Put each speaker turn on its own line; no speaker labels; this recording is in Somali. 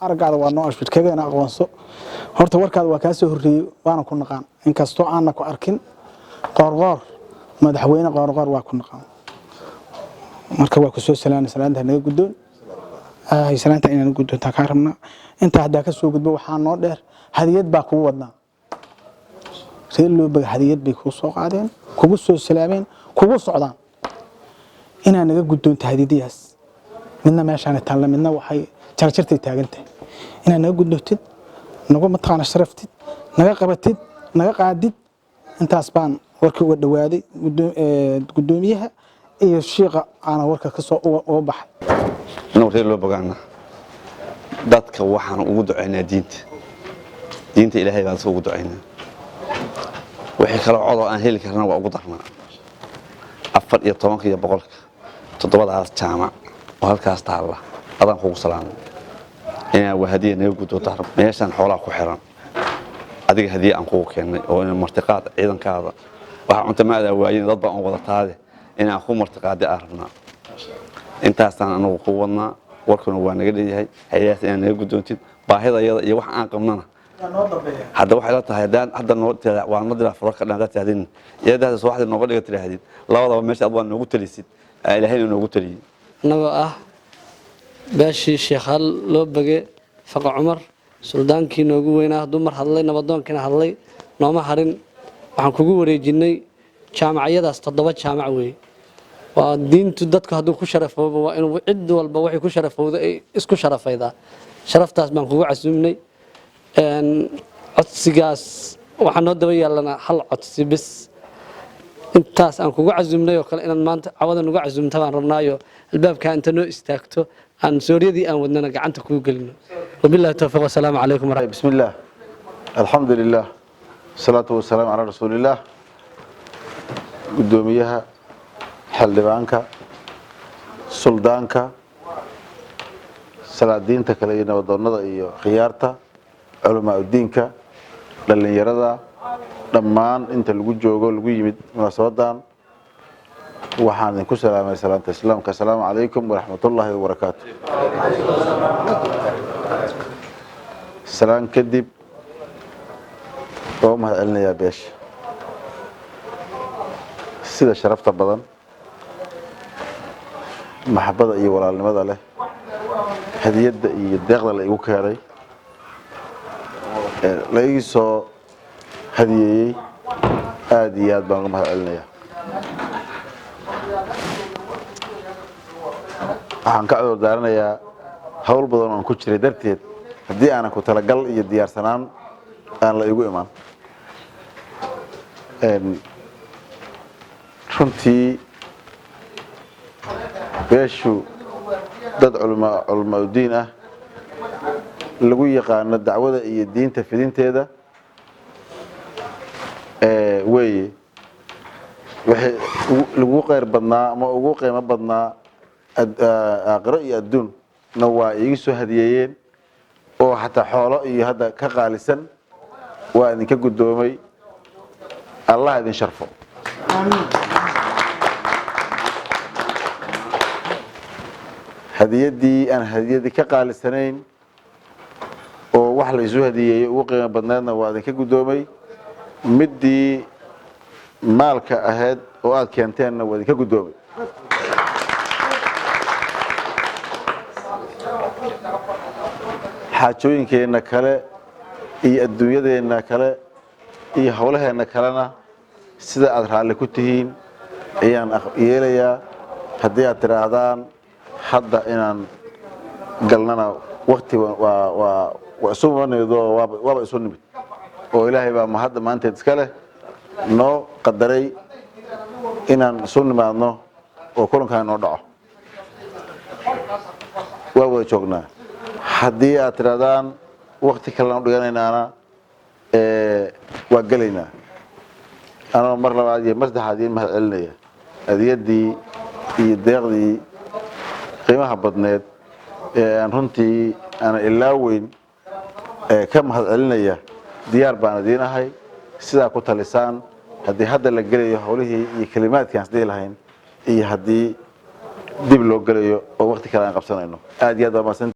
Araggaada waa noo ashbidkageena aqoonso. Horta warkaada waa kaa soo horreeyey, waana ku naqaan, inkastoo aanna ku arkin. Qoorqoor, madaxweyne Qoorqoor, waa ku naqaan. Marka waa ku soo salaana, salaanta naga guddoon, salaanta inaan guddoontaa kaa rabnaa. Intaa haddaa ka soo gudbo, waxaa noo dheer hadiyad baa kugu wadnaa. Reer Loobaga hadiyad bay kuu soo qaadeen, kugu soo salaameen, kugu socdaan inaa naga guddoonto hadiyadahaas. Midna meeshaan taalla, midna waxay jarjartay taagantahay. Inaad naga guddoontid, nagu mataqaana sharaftid, naga qabatid, naga qaadid. Intaas baan warkii uga dhawaaday guddoomiyaha iyo shiiqa aana warka kasoo uga baxay.
Inuu reer loo bogaana dadka waxaan ugu ducaynaa diinta, diinta Ilaahay baan ugu ducaynaa. Wixii kaloo codoo aan heli karna waa ugu darnaa. 14-ka iyo 100-ka toddobadaas jaamac oo halkaas taalla adaan kugu salaamay inaa waa hadiya naga guddoonta. Meeshaan xoolaha ku xiran adiga hadiya aan kugu keennay oo in martiqaad ciidankaada waxaa cunta ma adaa waayin, dad baa on wadataade inaan ku martiqaadi aan rabnaa. Intaasaan anagu ku wadnaa. Warkuna waa naga leeyahay hayadaas inaad naga guddoontid baahida iyada iyo wax aan qabnana. Hadda waxay la tahay haddaan hadda noo tira waa noo diraa furo ka dhan haddaad tirahdin, iyadaas subaxdii nooga dhiga tiraahdid, labadaba meesha aad waa noogu talisid, Ilaahayna noogu taliyey.
Annagoo ah beeshii Sheekhaal loo bage Faqa Cumar, suldaankii noogu weynaa hadduu mar hadlay, nabadoonkiina hadlay, nooma harin. Waxaan kugu wareejinay jaamacyadaas, 7 jaamac weeye. Waa diintu, dadku hadduu ku sharafoobo waa inuu cid walba waxay ku sharafowda ay isku sharafaydaa. Sharaftaas baan kugu casuumnay. Codsigaas waxaa noo daba yaallana hal codsi bis. Intaas aan kugu casuumnay oo kale inaad maanta cawada nugu casuumta baan rabnaayo, albaabkaa inta noo istaagto aan sooryadii aan wadnana gacanta kugu gelino. Wabillahi towfiiq, wasalaamu calaykum.
بسم الله، الحمد لله، والصلاة والسلام على رسول الله. Gudoomiyaha, xildhibaanka, suldaanka, salaadiinta kale iyo nabadoonnada iyo khiyaarta, culamaa udiinka, dhallinyarada, dhammaan inta lagu joogo lagu yimid munaasabadan, waxaan idinku salaamay salaanta Islaamka: asalaamu calaykum waraxmatullaahi wabarakaatu. Salaan kadib, waa u mahad celinayaa beesha sida sharafta badan, maxabada iyo walaalnimada leh, hadiyadda iyo deeqda la igu keenay, la ii soo hadiyeeyey. Aada iyo aad baan uga mahad celinayaa. Waxaan ka cudur daaranayaa hawl badan oon ku jiray darteed haddii aanan ku talagal iyo diyaarsanaan aan la igu iman. Runtii beeshu dad culamaa udiin ah lagu yaqaano dacwada iyo diinta fidinteeda weeye. Waxay lagu qeyr badnaa ama ugu qiimo badnaa aakhiro iyo adduunna waa iiga soo hadiyeeyeen, oo xataa xoolo iyo hadda ka qaalisan. Waa idinka guddoomay. Allah idin sharfo. Hadiyaddii aan hadiyadii ka qaalisanayn oo wax la isu hadiyeeyey ugu qiimo badneedna waa idinka guddoomay. Middii maalka ahayd oo aada keenteenna waa idinka guddoomay. Xaajooyinkeenna kale iyo adduunyadeenna kale iyo howlaheenna kalena sida aada raalli ku tihiin ayaan yeelayaa. Haddii aad tidhaahdaan hadda inaan galnana, wakti waa isu nimid oo waaba isu nimid, oo Ilaahay baa mahadda maanteed iska leh noo qadaray inaan isu nimaadno oo kulankaan noo dhaco. Waa wada joognaa. Haddii aad tidhahdaan wakti kalena u dhiganaynaana, waa gelaynaa. Anoo mar labaad iyo mar saddexaad iin mahad celinaya adiyaddii iyo deeqdii qiimaha badneed ee aan runtii aana ilaa weyn ka mahad celinaya, diyaar baan idiin ahay sidaa ku talisaan. Haddii hadda la gelayo howlihii iyo kelimaadkii aan isdhihi lahayn iyo haddii dib loo gelayo oo wakti kale aan qabsanayno, aad iyo aad baa mahadsan.